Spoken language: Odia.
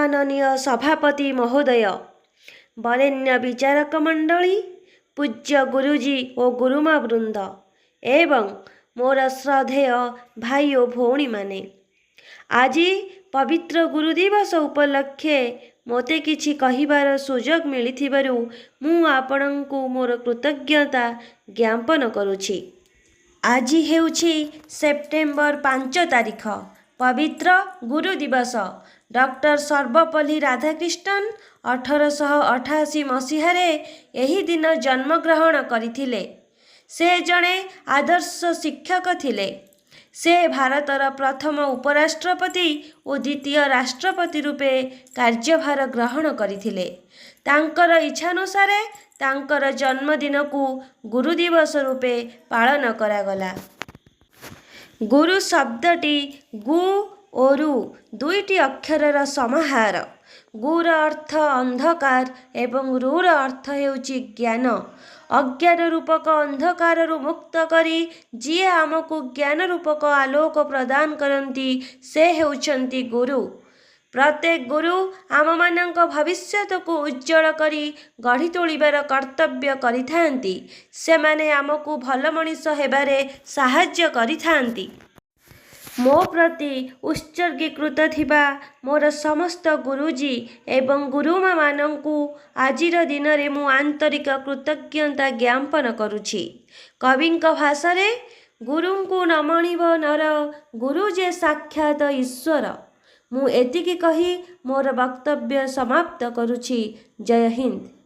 ସମ୍ମାନନୀୟ ସଭାପତି ମହୋଦୟ, ବରେଣ୍ୟ ବିଚାରକ ମଣ୍ଡଳୀ, ପୂଜ୍ୟ ଗୁରୁଜୀ ଓ ଗୁରୁମା ବୃନ୍ଦ ଏବଂ ମୋର ଶ୍ରଦ୍ଧେୟ ଭାଇ ଓ ଭଉଣୀମାନେ, ଆଜି ପବିତ୍ର ଗୁରୁ ଦିବସ ଉପଲକ୍ଷେ ମୋତେ କିଛି କହିବାର ସୁଯୋଗ ମିଳିଥିବାରୁ ମୁଁ ଆପଣଙ୍କୁ ମୋର କୃତଜ୍ଞତା ଜ୍ଞାପନ କରୁଛି। ଆଜି ହେଉଛି ସେପ୍ଟେମ୍ବର 5 ତାରିଖ, ପବିତ୍ର ଗୁରୁ ଦିବସ। ଡକ୍ଟର ସର୍ବପଲ୍ଲୀ ରାଧାକ୍ରିଷ୍ଣନ 1888 ମସିହାରେ ଏହି ଦିନ ଜନ୍ମଗ୍ରହଣ କରିଥିଲେ। ସେ ଜଣେ ଆଦର୍ଶ ଶିକ୍ଷକ ଥିଲେ। ସେ ଭାରତର ପ୍ରଥମ ଉପରାଷ୍ଟ୍ରପତି ଓ ଦ୍ୱିତୀୟ ରାଷ୍ଟ୍ରପତି ରୂପେ କାର୍ଯ୍ୟଭାର ଗ୍ରହଣ କରିଥିଲେ। ତାଙ୍କର ଇଚ୍ଛାନୁସାରେ ତାଙ୍କର ଜନ୍ମଦିନକୁ ଗୁରୁ ଦିବସ ରୂପେ ପାଳନ କରାଗଲା। ଗୁରୁ ଶବ୍ଦଟି ଗୁ ଓ ରୁ ଦୁଇଟି ଅକ୍ଷରର ସମାହାର। ଗୁର ଅର୍ଥ ଅନ୍ଧକାର ଏବଂ ରୁର ଅର୍ଥ ହେଉଛି ଜ୍ଞାନ। ଅଜ୍ଞାନ ରୂପକ ଅନ୍ଧକାରରୁ ମୁକ୍ତ କରି ଯିଏ ଆମକୁ ଜ୍ଞାନ ରୂପକ ଆଲୋକ ପ୍ରଦାନ କରନ୍ତି, ସେ ହେଉଛନ୍ତି ଗୁରୁ। ପ୍ରତ୍ୟେକ ଗୁରୁ ଆମମାନଙ୍କ ଭବିଷ୍ୟତକୁ ଉଜ୍ଜ୍ୱଳ କରି ଗଢ଼ି ତୋଳିବାର କର୍ତ୍ତବ୍ୟ କରିଥାନ୍ତି। ସେମାନେ ଆମକୁ ଭଲ ମଣିଷ ହେବାରେ ସାହାଯ୍ୟ କରିଥାନ୍ତି। ମୋ ପ୍ରତି ଉତ୍ସର୍ଗୀକୃତ ଥିବା ମୋର ସମସ୍ତ ଗୁରୁଜୀ ଏବଂ ଗୁରୁମାମାନଙ୍କୁ ଆଜିର ଦିନରେ ମୁଁ ଆନ୍ତରିକ କୃତଜ୍ଞତା ଜ୍ଞାପନ କରୁଛି। କବିଙ୍କ ଭାଷାରେ, "ଗୁରୁଙ୍କୁ ନ ମଣିବ ନର, ଗୁରୁ ଯେ ସାକ୍ଷାତ ଈଶ୍ୱର"। ମୁଁ ଏତିକି କହି ମୋର ବକ୍ତବ୍ୟ ସମାପ୍ତ କରୁଛି। ଜୟ ହିନ୍ଦ।